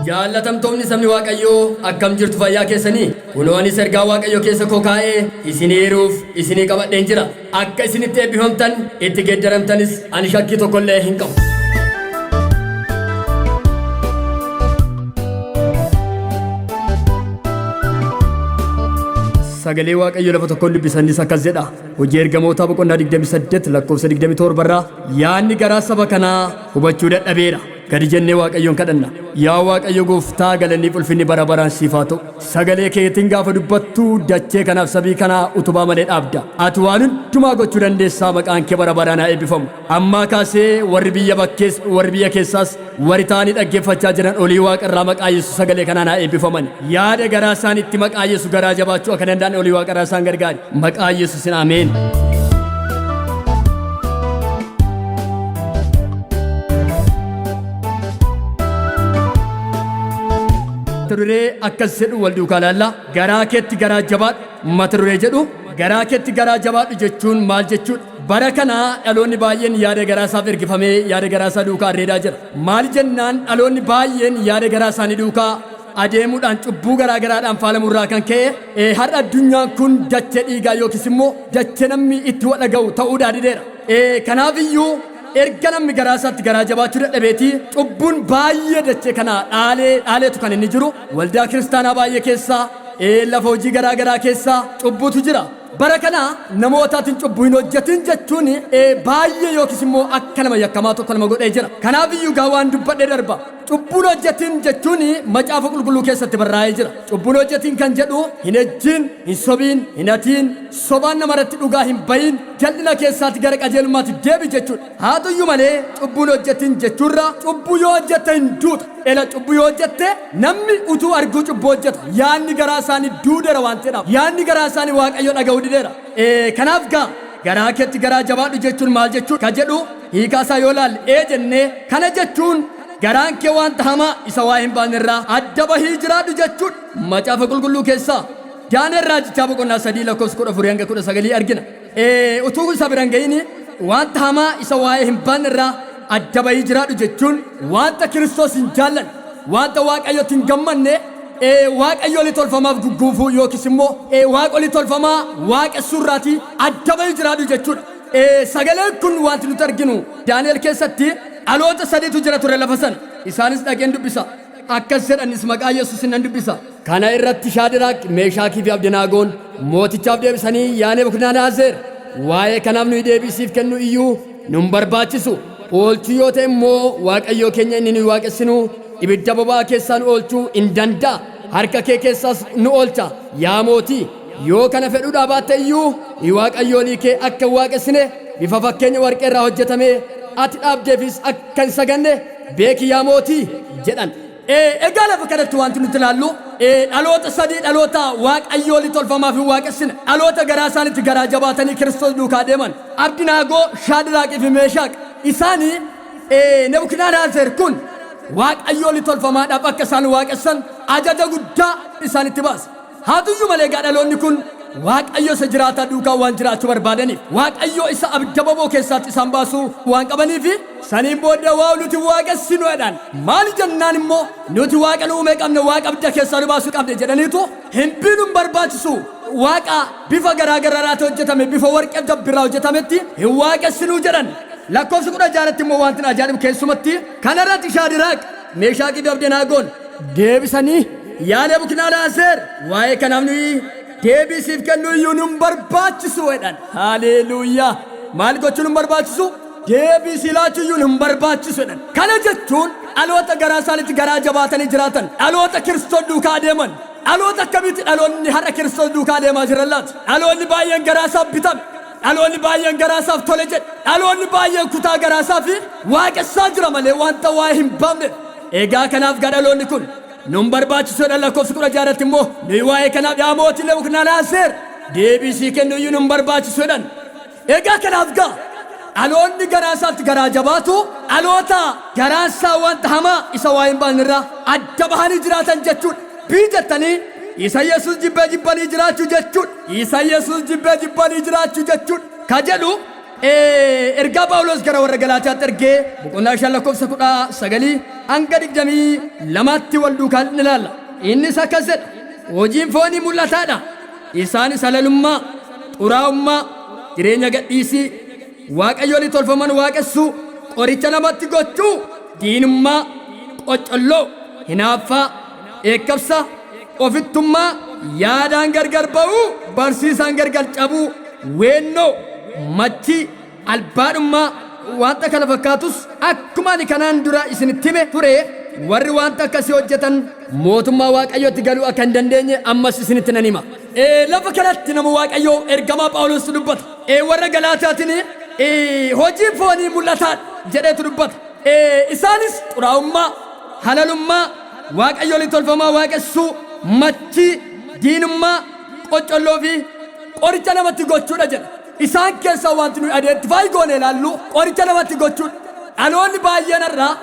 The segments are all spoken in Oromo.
Jaallatamtoonni sabni Waaqayyoo akkam jirtu fayyaa keessanii? Kunoo anis ergaa Waaqayyoo keessa koo kaa'ee isinii hiruuf isinii qabadheen jira. Akka isinitti eebbifamtan itti geeddaramtanis ani shakkii tokkollee hin qabu. Sagalee Waaqayyoo lafa tokkoon dubbisannis akkas jedha. Hojii ergamootaa boqonnaa 28 lakkoofsa 27 irraa yaadni garaa saba kanaa hubachuu dadhabeera. Gadi jennee Waaqayyoon kadhanna. Yaa Waaqayyo gooftaa galanniif ulfinni bara baraan siif haa ta'u. Sagalee keetiin gaafa dubbattu dachee kanaaf sabii kanaa utubaa malee dhaabda. Ati waan hundumaa gochuu dandeessaa maqaan kee bara baraan haa eebbifamu. Ammaa kaasee warri biyya bakkees warri biyya keessaas warri ta'anii dhaggeeffachaa jiran olii waaqarraa maqaa Yesuus sagalee kanaan haa eebbifaman. Yaada garaa isaaniitti maqaa Yesuus garaa jabaachuu akka danda'an olii waaqarraa isaan gargaari. Maqaa Yesuusin ameen. Mata duree akkas jedhu wal duukaa laalla. Garaa keetti garaa jabaadhu. Mata duree jedhu garaa keetti garaa jabaadhu jechuun maal jechuudha? Bara kana dhaloonni baay'een yaada garaa isaaf ergifamee yaada garaa isaa duukaa arreedaa jira. Maal jennaan dhaloonni baay'een yaada garaa isaanii duukaa adeemuudhaan cubbuu garaa garaadhaan faalamurraa kan ka'e har'a addunyaan kun dachee dhiigaa yookiis immoo dachee namni itti wal dhaga'u ta'uudhaa dideera. Kanaaf iyyuu erga namni garaa isaatti garaa jabaachuu dadhabeetii cubbuun baay'ee dachee kana dhaalee dhaaleetu kan inni jiru waldaa kiristaanaa baay'ee keessaa lafa hojii garaa garaa keessaa cubbuutu jira. Bara kana namootaatiin cubbuu hin hojjetin jechuun baay'ee yookiis immoo akka nama yakkamaa tokko nama godhee jira. Kanaaf iyyuu gaa waan dubbadhee darba. Cubbuun hojjetin jechuun macaafa qulqulluu keessatti barraa'ee jira. Cubbuun hojjetin kan jedhu hin ejjiin, hin sobiin, hin hatiin, sobaan namarratti dhugaa hin bayin, jal'ina keessaatti gara qajeelummaatti deebi jechuudha. Haa ta'uyyuu malee cubbuun hojjetin jechuurra cubbuu yoo hojjette hin duuta. Ela cubbuu yoo hojjette namni utuu arguu cubbuu hojjeta. Yaadni garaa isaanii duudeera waan ta'eedhaaf. Yaadni garaa isaanii Waaqayyo dhaga'uu dideera. Kanaaf gaa garaa keetti garaa jabaadhu jechuun maal jechuudha ka jedhu hiikaa isaa yoo laalle jennee kana jechuun garaan kee wanta hamaa isa waa hin baane irraa adda bahii jiraadhu jechuudha. Macaafa qulqulluu keessaa Daani'el raajichaa boqonnaa 3 lakkoofsa 14 hanga 19 argina. Utuu isa bira hin ga'iin wanta hamaa isa waa'ee hin baanne irraa adda bahii jiraadhu jechuun wanta Kiristoos hin jaallanne, wanta Waaqayyotti hin gammanne, waaqayyolii tolfamaaf gugguufuu yookiis immoo waaqolii tolfamaa waaqessuu irraatii adda bahii jiraadhu jechuudha. Sagaleen kun wanti nuti arginu Daani'el keessatti dhaloota sadiitu jira ture lafa sana. Isaanis dhaqeen dubbisa. Akkas jedhanis maqaa Yesuusin nan dubbisa. Kana irratti Shaadiraak, Meeshaakii fi Abdanaagoon mootichaaf deebisanii yaa Nebukadnezar waa'ee kanaaf nuyi deebisiif kennu iyyuu nun barbaachisu. Oolchuu yoo ta'e immoo Waaqayyoo keenya inni nuyi waaqessinu ibidda boba'aa keessaa nu oolchuu hin danda'a. Harka kee keessaas nu oolcha. Yaa mootii yoo kana fedhuudhaa baatte iyyuu waaqayyoolii kee akka hin waaqessine bifa fakkeenya warqee irraa hojjetame ati dhaabdeefis akka hin saganne beeki yaa mootii jedhan. Egaa lafa kanatti wanti nuti ilaallu dhaloota sadii dhaloota waaqayyoolii tolfamaaf hin waaqessine dhaloota garaa isaaniitti garaa jabaatanii Kiristoos duukaa deeman Abdinaagoo, Shaadiraaqii fi Meeshaaq isaanii Nebukadnezar kun waaqayyoolii tolfamaadhaaf akka isaan waaqessan ajaja guddaa isaanitti baase. Haa ta'uyyuu malee egaa dhaloonni kun Waaqayyo isa jiraataa duukaa waan jiraachuu barbaadaniif Waaqayyo isa abidda boba'u keessaatti isaan baasuu waan qabaniif saniin booda waa nuti waaqessinu jedhan. Maali jennaan immoo nuti waaqa nu uumee qabne waaqa abidda keessaa nu baasuu qabne jedhaniitu hin biinuun barbaachisu. Waaqa bifa garaa garaatti hojjetame bifa warqee dabbirraa hojjetametti hin waaqessinuu jedhan. Lakkoofsa 16 immoo wanti na ajaa'ibu keessumatti kanarratti Shaadiraaq, Meeshaaqii fi Abdanaagoon deebisanii yaa Nebukadnezar waa'ee kanaaf nuyi deebii siif kennu iyyuu nun barbaachisu jedhan. Haleluuyaa! Maal gochuun nun barbaachisu? Deebii si laachuu iyyuu nun barbaachisu jedhan. Kana jechuun dhaloota garaa isaaniitti garaa jabaatanii jiraatan, dhaloota Kiristoos duukaa adeeman, dhaloota akkamitti dhaloonni har'a Kiristoos duukaa adeemaa jiran laata? Dhaloonni baay'een garaa isaaf bitame, dhaloonni baay'een garaa isaaf tole jedhe, dhaloonni baay'een kutaa garaa isaa fi waaqessaa jira malee wanta waa'ee hin baafne. Egaa kanaaf gaa dhaloonni kun nun barbaachisu jedhan. Lakkoofsa 16 immoo nuyi waa'ee kanaaf yaa mootii Nebukadnezar deebii sii kennu iyyuu nun barbaachisu jedhan. Egaa kanaaf gaa dhaloonni garaa isaatti garaa jabaatu dhaloota garaan isaa wanta hamaa isa waa hin baanne irraa adda bahanii jiraatan jechuudha. Bii jettanii isa Yesuus jibbee jibbanii jiraachuu jechuudha. Isa Yesuus jibbee jibbanii jiraachuu jechuudha. Ka jedhu Ergaa Phaawulos gara warra Galaatiyaatti ergee boqonnaa 5 lakkoofsa 19 hanga 22tti wal duukaa ni ilaalla. Innis akkas jedha: hojiin foonii mul'ataadha. Isaanis halalummaa, xuraa'ummaa, jireenya gadhiisii, waaqayyoolii tolfaman waaqessuu, qoricha namatti gochuu, diinummaa, qoccolloo, hinaaffaa, dheekkamsa, ofittummaa, yaadaan gargar ba'uu, barsiisaan gargar cabuu, weennoo, machii, albaadhummaa, wanta kana fakkaatus akkuma ani kanaan dura isinitti hime ture, warri wanta akkasii hojjetan mootummaa Waaqayyootti galuu akka hin dandeenye ammas isinitti nan hima. Lafa kanatti nama Waaqayyoo ergamaa Phaawulos dubbata. Warra Galaatiyaatiin hojiin foonii mul'ataadha jedheetu dubbata. Isaanis xuraa'ummaa, halalummaa, waaqayyoolii tolfamaa waaqessuu, machii, diinummaa, qoccolloo fi qoricha namatti gochuudha jedha. Isaan keessaa wanti nuyi identify goone ilaallu qoricha namatti gochuudha. Dhaloonni baay'een irraa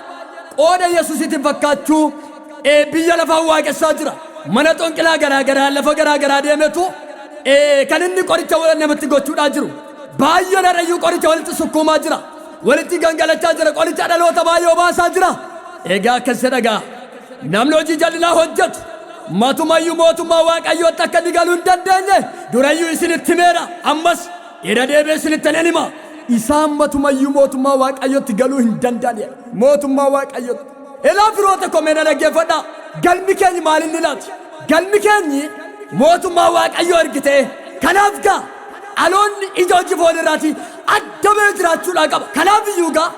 qooda Yesuusiitiin fakkaachuu biyya lafaa waaqessaa jira. Mana xonqilaa garaa garaa lafa garaa garaa deemetu kan inni qoricha namatti gochuudhaa jiru. Baay'een har'ayyuu qoricha walitti sukkuumaa jira. Walitti gangalachaa jira. Qoricha dhaloota baay'ee obaasaa jira. Egaa akkas jedha gaa. Namni hojii jal'inaa hojjetu matumayyuu mootummaa Waaqayyootti akka inni galuu hin dandeenye durayyuu isinitti himeera. Ammas irra deebi'ee isinitti nan hima. Isaan matumayyuu mootummaa Waaqayyootti galuu hin danda'an. Mootummaa Waaqayyootti. Elaa firoota koo mee na dhaggeeffadhaa. Galmi keenyi maal inni laati? Galmi keenyi mootummaa Waaqayyoo ergite. Kanaaf gaa dhaloonni ija hojii foon irraati adda ba'ee jiraachuudhaa qaba. Kanaaf iyyuu gaa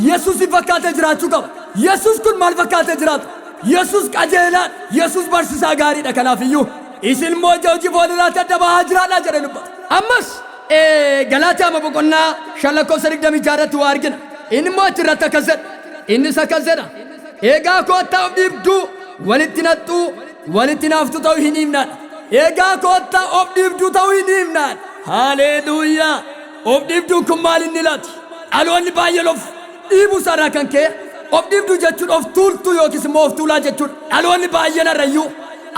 Yesuusin fakkaatee jiraachuu qaba. Yesuus kun maal fakkaatee jiraata? Yesuus qajeelaadha. Yesuus barsiisaa gaariidha. Kanaaf iyyuu isin immoo ija hojii foon irraati adda bahaa jiraadhaa jedhee dubbata. Ammas Galaatiyaa boqonnaa 5 lakkoofsa 26 irratti waa argina. Inni immoo achirratti akkas jedha. Innis akkas jedha: egaa koottaa of dhiibduu, walitti naxxuu, walitti naaftuu ta'uu hin hiimnaadha. Egaa koottaa of dhiibduu ta'uu hin hiimnaadha. Haleluuyaa! Of dhiibduun kun maal inni laati? Dhaloonni baay'een of dhiibuu isaarraa kan ka'e of dhiibduu jechuun of tuultuu yookiis immoo of tuulaa jechuudha. Dhaloonni baay'een har'ayyuu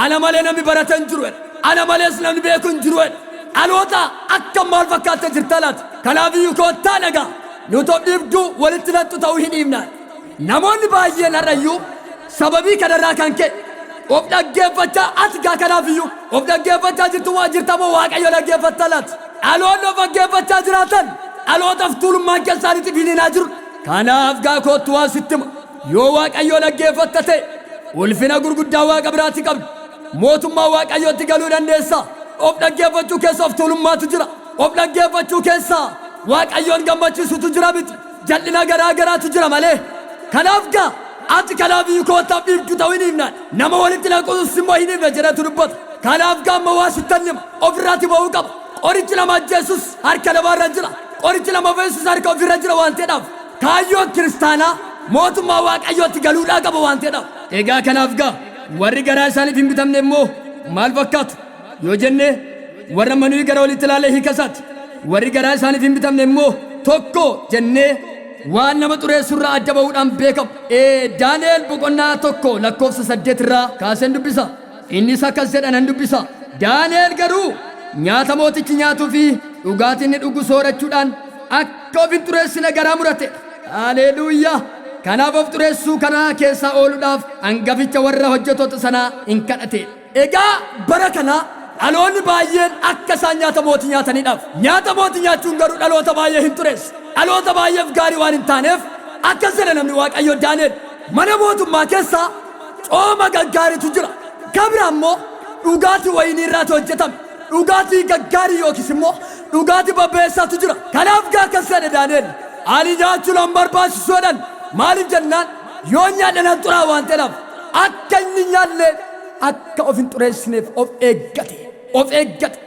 ana malee namni barate hin jiru jedha. Ana malees namni beeku hin jiru jedha. Dhaloota akka maal fakkaattee jirta laata? Kanaaf iyyuu koottaa dhagaa nuti of dhiibduu walitti naxxu ta'uu hin hiimnaadha. Namoonni baay'een har'ayyuu sababii kanarraa kan ka'e of dhaggeeffachaa ati gaa kanaaf iyyuu of dhaggeeffachaa jirtu waa jirtamoo Waaqayyo dhaggeeffatta laata? Dhaloonni of dhaggeeffachaa jiraatan dhalootaaf tuulummaan keessaanitti finiinaa jiru. Kanaaf gaa koottu waan sitti hima. Yoo Waaqayyo dhaggeeffatta ta'e ulfina gurguddaa Waaqa biraatti qabdu. Mootummaa Waaqayyootti galuu dandeessa. Of dhaggeeffachuu keessa of tuulummaatu jira. Of dhaggeeffachuu keessa Waaqayyoon gammachiisutu jira miti. Jal'ina garaa garaatu jira malee. Kanaaf gaa ati kanaaf iyyuu koottaaf dhiibduu ta'uu hin himnaan. Nama walitti naquus immoo hin himna jedhetu dubbata. Kanaaf gaa amma waa sittan hima. Ofirraati ba'uu qaba. Qorichi nama ajjeesus harka namaarra jira. Qorichi nama fayyisus harka ofirra jira waan ta'eedhaaf. Kaayyoon kiristaanaa mootummaa Waaqayyootti galuudhaa qaba waan ta'eedhaaf. Egaa kanaaf gaa warri garaa isaaniif hin bitamne immoo maal fakkaatu yoo jenne warra manuyi gara walitti ilaalee hiika isaati. Warri garaa isaaniif hin bitamne immoo tokko jennee waan nama xureessurraa adda ba'uudhaan beekamu. Daani'el boqonnaa 1 lakkoofsa 8 irraa kaaseen dubbisa. Innis akkas jedha nan dubbisa. Daani'el garuu nyaata mootichi nyaatuu fi dhugaatii inni dhugu soorachuudhaan akka of hin xureessine garaa murate. Haleluuyaa! Kanaaf of xureessuu kana keessaa ooluudhaaf hangaficha warra hojjettoota sanaa hin kadhate. Egaa bara kana dhaloonni baay'een akka isaan nyaata mootii nyaataniidhaaf. Nyaata mootii nyaachuun garuu dhaloota baay'ee hin xureessu. Dhaloota baay'eef gaarii waan hin taaneef akkas jedha namni Waaqayyoo Daani'el. Mana mootummaa keessaa cooma gaggaariitu jira. Kabira immoo dhugaatii wayinii irraati hojjetame. Dhugaatii gaggaarii yookiis immoo dhugaatii babbeessaatu jira. Kanaaf gaa akkas jedhe Daani'el. Ani nyaachuu nan barbaachisu jedhan. Maaliif jennaan yoo nyaadhe nan xuraa waan ta'eef akka inni nyaanne akka of hin xureessineef of eeggate. Of eeggate.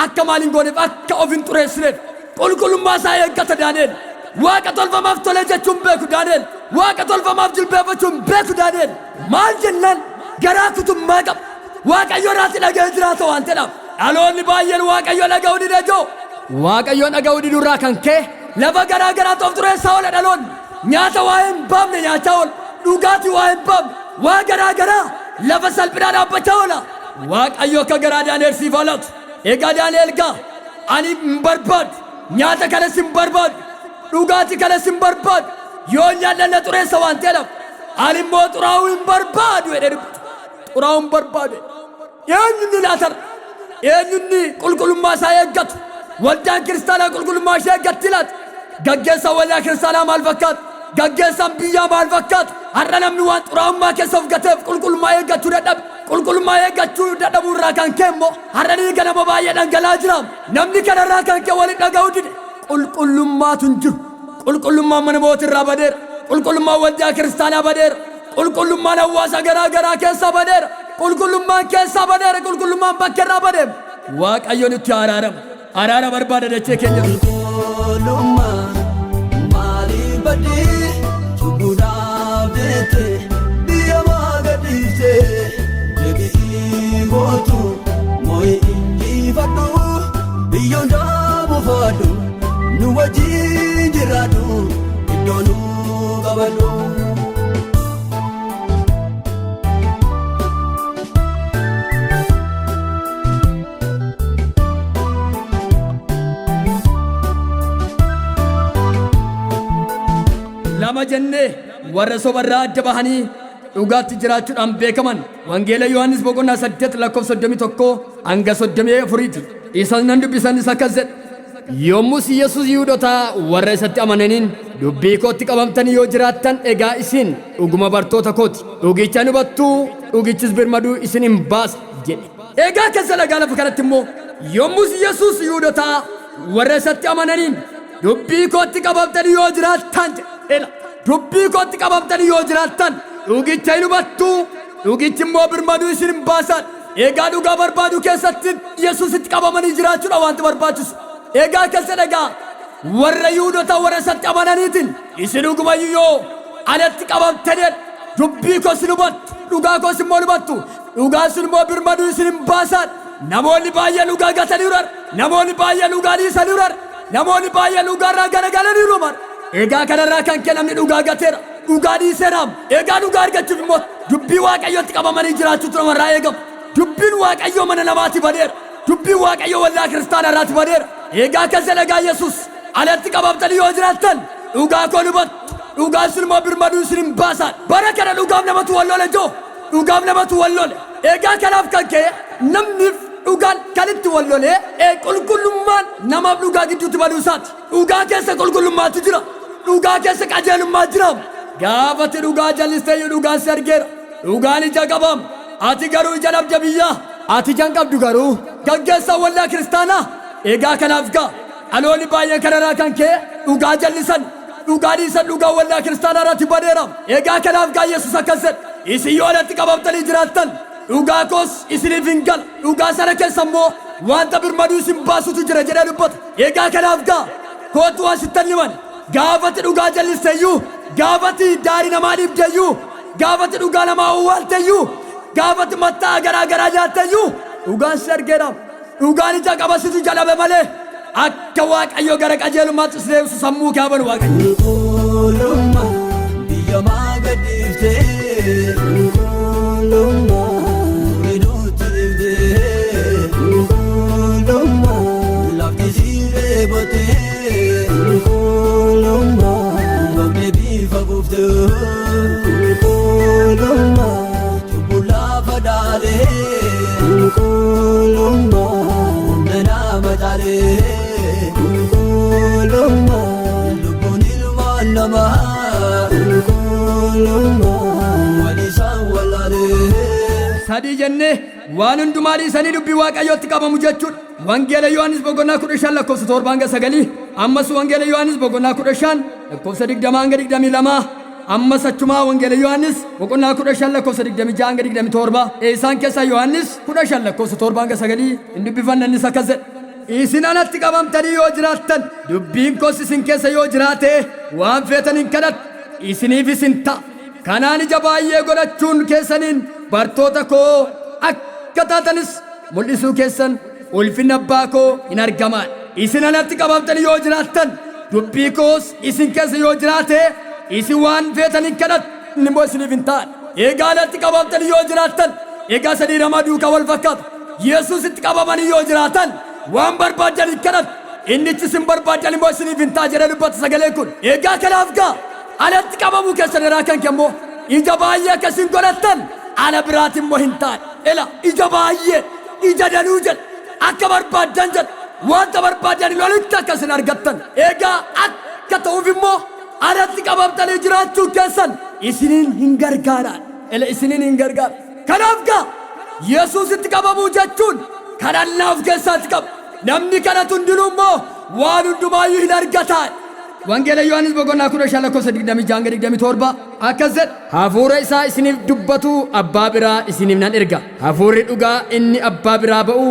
Akka maal hin gooneef akka of hin xureessineef qulqullummaa isaa eeggata Daani'el. Waaqa tolfamaaf tolee jechuun beeku Daani'el. Waaqa tolfamaaf jilbeeffachuun beeku Daani'el. Maal jennaan garaa kutummaa qaba. Waaqayyo irraatti dhaga'ee jiraata waan ta'eef. Dhaloonni baay'een Waaqayyo dhaga'uu dide joo. Waaqayyoon dhaga'uu didurraa kan ka'e lafa garaa garaatti of xureessaa oola dhaloonni. Nyaata waa hin baafne nyaachaa oola. Dhugaatii waa hin baafne waa garaa garaa lafa salphinaa dhaabbachaa oola. Waaqayyo akka garaa Daani'el siif haa laatu. Egaa Daani'el gaa ani hin barbaadu. Nyaata kanas hin barbaadu. Dhugaatii kanas hin barbaadu. Yoo nyaadhan na xureessa waan ta'eedhaaf. Ani immoo xuraa'uu hin barbaadu jedhee dubbata. Xuraa'uu hin barbaadu. Eenyunni laatar? Eenyunni qulqullummaa isaa eeggatu? Waldaan kiristaanaa qulqullummaa ishee eeggatti laata? Gaggeessaan waldaa kiristaanaa maal fakkaata? Gaggeessaan biyyaa maal fakkaata? Har'a namni waan xuraa'ummaa keessa of gateef qulqullummaa eeggachuu dadhabe. Qulqullummaa eeggachuu dadhabuu irraa kan ka'e immoo har'a dhiiga nama baay'ee dhangala'aa jira. Namni kanarraa kan ka'e waliin dhaga'uu dide. Qulqullummaatu hin jiru. Qulqullummaan mana mootii irraa badeera. Qulqullummaan waldaa kiristaanaa badeera. Qulqullummaan hawaasa garaa garaa keessaa badeera. Qulqullummaan keessaa badeera. Qulqullummaan bakka irraa badeera. Waaqayyo nutti araaramu. Araara barbaada dachee keenya. Qulqullummaa maaliif baddee cubbuudhaaf jettee biyya magadhiiftee deebi'ii gootu moo'ii injifadhu biyyoon daabuufadhu nu wajjin jiraadhu iddoo nu qabadhu. Lama jennee warra sobarraa adda bahanii dhugaatti jiraachuudhaan beekaman Wangeela Yohaannis boqonnaa 8 lakkoofsa 31 hanga 34ti. Isas nan dubbisanis akkas jedha. Yommus Yesuus Yihuudotaa warra isatti amananiin dubbii kootti qabamtanii yoo jiraattan egaa isin dhuguma bartoota kooti. Dhugicha ni hubattuu dhugichis birmaduu isin hin baasa jedhe. Egaa keessa dhagaa lafa kanatti immoo yommus Yesuus Yihuudotaa warra isatti amananiin dubbii kootti qabamtanii yoo jiraattan jedhe. Dubbii kootti qabamtanii yoo jiraattan dhugicha hin hubattuu dhugichi immoo birmaduu isin hin baasan. Egaa dhugaa barbaaduu keessatti Yesuusitti qabamanii jiraachuudha wanti barbaachisu. Egaa keessa dhagaa warra Yihuudotaa warra isatti amananiitiin isin dhugumayyuu yoo anatti qabamtanii dubbii koos hin hubattu dhugaa koos immoo hin hubattu dhugaan sun immoo birmaduu isin hin baasan. Namoonni baay'een dhugaa gataniiru namoonni baay'een dhugaa dhiisaniiru namoonni baay'een dhugaarraa garagalaniiru. Egaa kanarraa kan ka'e namni dhugaa gateera dhugaa dhiiseera. Egaa dhugaa argachuuf immoo dubbii Waaqayyootti qabamanii jiraachuutu namarraa eegama. Dubbiin Waaqayyoo mana namaatti badeera. Dubbiin Waaqayyoo waldaa kiristaanaa irraatti badeera. Egaa keessa dhagaa Yesuus alatti qabamtanii yoo jiraattan dhugaa koo hubattu. Dhugaan sun immoo birmaduu isin hin baasan. Bara kana dhugaaf namatu wal lole joo. Dhugaaf namatu wal lole. Egaa kanaaf kan ka'e namniif dhugaan kan itti wal lole qulqullummaan namaaf dhugaa gidduutti baduu isaati. Dhugaa keessa qulqullummaatu jira. Dhugaa keessa qajeelummaa jira. Gaafati dhugaa jallisteeyyuu dhugaan si argeera. Dhugaan ija qabam. Ati garuu ija dhabde biyyaa. Ati ija hin qabdu garuu. Gaggeessaan waldaa kiristaanaa. Egaa kanaaf gaa dhaloonni baay'een kanarraa kan ka'e dhugaa jallisan. Dhugaa dhiisan dhugaa waldaa kiristaanaa irratti badeera. Egaa kanaaf gaa Yesuus akkas jedhe. Isin yoo alatti qabamtanii jiraattan dhugaa koos isiniif hin gala. Dhugaa sana keessa immoo wanta birmaduu isin baasutu jira jedhee dubbata. Egaa kanaaf gaa kootu waan sittan himan. Gaafati dhugaa jallisteeyyuu, gaafati daarii namaa dhiibdeeyyuu, gaafati dhugaa namaa owwaalteeyyuu, gaafati matta'aa garaa garaa nyaatteeyyuu dhugaan si argeera. Dhugaan ija qabasitu jedhame malee akka Waaqayyo gara qajeelummaatti si deebisu sammuu kee banu Waaqayyo. Qulqullummaa biyya magadhiiftee qulqullummaa durii dhiiftee qulqullummaa lafti siiree botee qulqullummaa gogdee bifa buuftee qulqullummaa cubbuu lafa dhaalee qulqullummaa humna nama caalee qulqullummaa lubbuun ilmaan namaa qulqullummaa wal isaan wallaalee. Sadii jennee waan hundumaa dhiisanii dubbii Waaqayyootti qabamu jechuudha. Wangeela Yohaannis boqonnaa 15 lakkoofsa 7 hanga 9, ammas Wangeela Yohaannis boqonnaa 15 lakkoofsa 20 hanga 22, ammas achumaa Wangeela Yohaannis boqonnaa 15 lakkoofsa 26 hanga 27. Isaan keessaa Yohaannis 15 lakkoofsa 7 hanga 9 hin dubbifanna innis akkas jedha. Isin anatti qabamtanii yoo jiraattan dubbiin koos isin keessa yoo jiraate waan feetan hin kadhattu isiniif isin ta'a. Kanaan ija baay'ee godhachuun keessaniin bartoota koo akka taatanis mul'isuu keessan ulfinni abbaa koo hin argamaan. Isin anatti qabamtanii yoo jiraattan dubbii koos isin keessa yoo jiraate isin waan feetan hin kadhattu inni immoo isiniif hin ta'an. Egaa anatti qabamtanii yoo jiraattan egaa sadii namaa duukaa wal fakkaata. Yesuusitti qabamanii yoo jiraatan waan barbaadan hin kadhattu. Innichi isin barbaaddan immoo isiniif hin ta'a jedhee dubbata sagaleen kun. Egaa kanaaf gaa alatti qabamuu keessan irraa kan ka'e immoo ija baay'ee akka isin godhattan ala biraati immoo hin taane. Ela ija baay'ee ija danuu jedha akka barbaaddan jedha wanta barbaaddan olitti akka isin argattan. Egaa akka ta'uuf immoo alatti qabamtanii jiraachuu keessan isiniin hin gargaaraan. Ela isiniin hin gargaara. Kanaaf gaa Yesuusitti qabamuu jechuun kadhannaa of keessaatti qaba. Namni kadhatu hundinuu immoo waan hundumaayyuu hin argataa. Wangeela Yohaannis boqonnaa 15 lakkoofsa 26 hanga 27 akkas jedha. Hafuura isaa isiniif dubbatu abbaa biraa isiniif nan erga. Hafuurri dhugaa inni abbaa biraa ba'u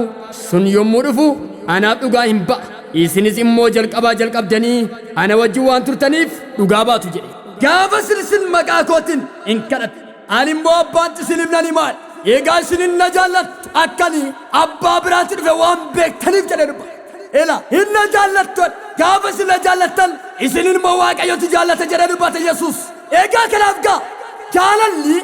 sun yommuu dhufu anaaf dhugaa hin ba'a. Isinis immoo jalqabaa jalqabdanii ana wajjin waan turtaniif dhugaa baatu jedhe. Gaafa isin maqaa kootiin hin kadhattu. Ani immoo abbaatti isiniif nan himaa. Egaa isinin na jaallattu akkani abbaa biraatti dhufe waan beektaniif jedhe dubbata. Ela hin na jaallattu gaafa isin na jaallattan isinin immoo Waaqayyotu jaallata jedhe dubbata Yesuus. Egaa kanaaf gaa jaalalli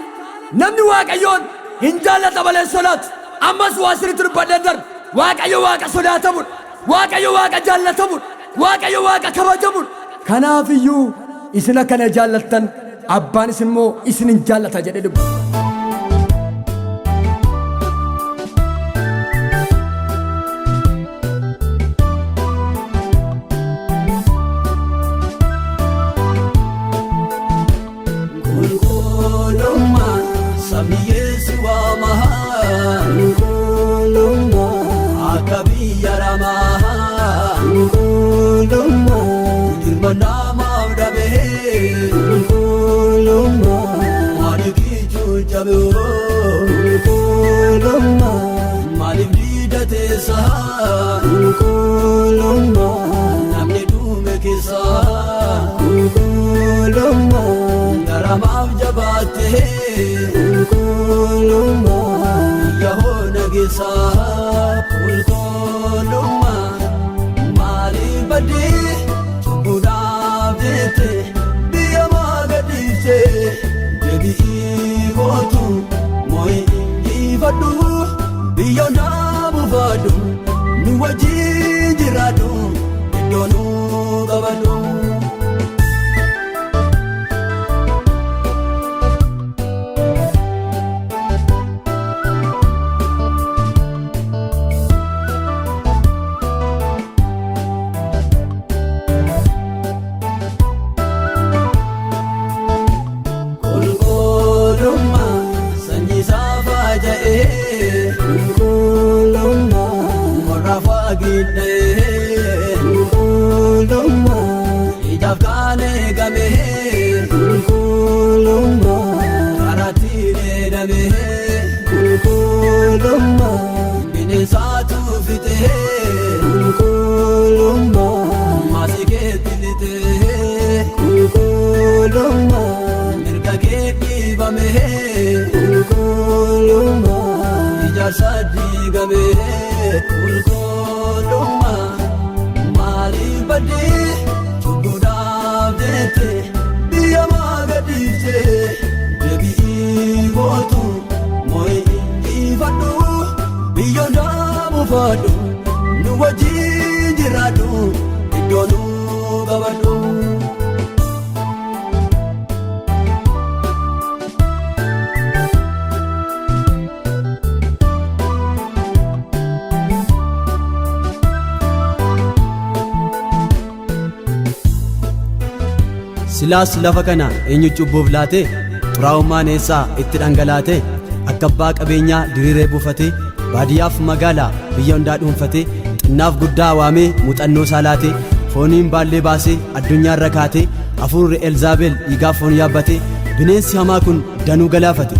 namni Waaqayyoon hin jaallata malee hin sodaatu. Ammas waa isinitti dubbadheen darba. Waaqayyo Waaqa sodaatamudha. Waaqayyo Waaqa jaallatamudha. Waaqayyo Waaqa kabajamudha. Kanaaf iyyuu isin akka na jaallattan abbaan isin immoo isin hin jaallata jedhe dubbata. Qulqullummaa sabni Yesu waamaha. Qulqullummaa akka biyya ramaa. Qulqullummaa dirma namaaf dhabee. Qulqullummaa maaliif kichuu jabee. Qulqullummaa maaliif diida teessa. Qulqullummaa namni dhume keessa. Qulqullummaa garamaaf jabaattee. Qulqullummaa biyya hoona keessa. Qulqullummaa maaliif baddee cubbuudhaaf jette biyya maa gadhiifte deebi'ii kootu moo'i injifadhu biyya naa buufadhu nu wajjin jiraadhu iddoo nu qabadhu. Qulqullummaa sanyii saafaa ja'ee. Qulqullummaa warra faagidhee. Qulqullummaa ijaaf kaan eegamee. Qulqullummaa karaatti dheedamee. Qulqullummaa bineensaatu fixee. Qulqullummaa maasii keetti lixee. Qulqullummaa mirga kee dhiibamee. Qulqullummaa ijaarsa diigamee. Qulqullummaa maaliif baddee cubbuudhaaf jette biyya maa gadhiifte deebi'ii kootu moo'i injifadhu biyya naa buufadhu nu wajjin jiraadhu iddoo nu qabadhu. Silaas lafa kana eenyu cubbuuf laate? Xuraa'ummaan eessaa itti dhangalaate? Akka abbaa qabeenyaa diriiree buufate, baadiyyaaf magaalaa biyya hundaa dhuunfate, xinnaaf guddaa waamee muuxannoo isaa laate, fooniin baallee baasee addunyaarra kaate, hafuurri Elzaabel dhiigaaf foon yaabbate, bineensi hamaa kun danuu galaafate.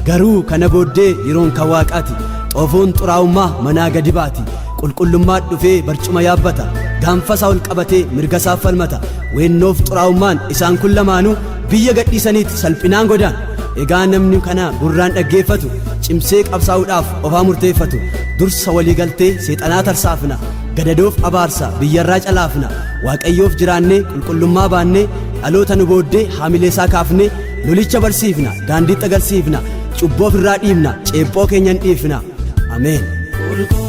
Garuu kana booddee yeroon kan waaqaati. Xoofoon xuraa'ummaa manaa gadi baati. Qulqullummaa dhufee barcuma yaabbata. Gaanfa isaa ol qabatee mirga isaa falmata. Weennoof xuraa'ummaan isaan kun lamaanuu biyya gadhiisaniitti salphinaan godaan. Egaa namni kana gurraan dhaggeeffatu cimsee qabsaa'uudhaaf ofaa murteeffatu. Dursa walii galtee seexanaa tarsaafna. Gadadoof abaarsa biyyarraa calaafna. Waaqayyoof jiraannee qulqullummaa baannee dhaloota nu booddee haamilee isaa kaafnee lolicha barsiifna daandiitti agarsiifna cubboo ofirraa dhiibna ceephoo keenya hin dhiifna. Ameen. Qulqullummaa.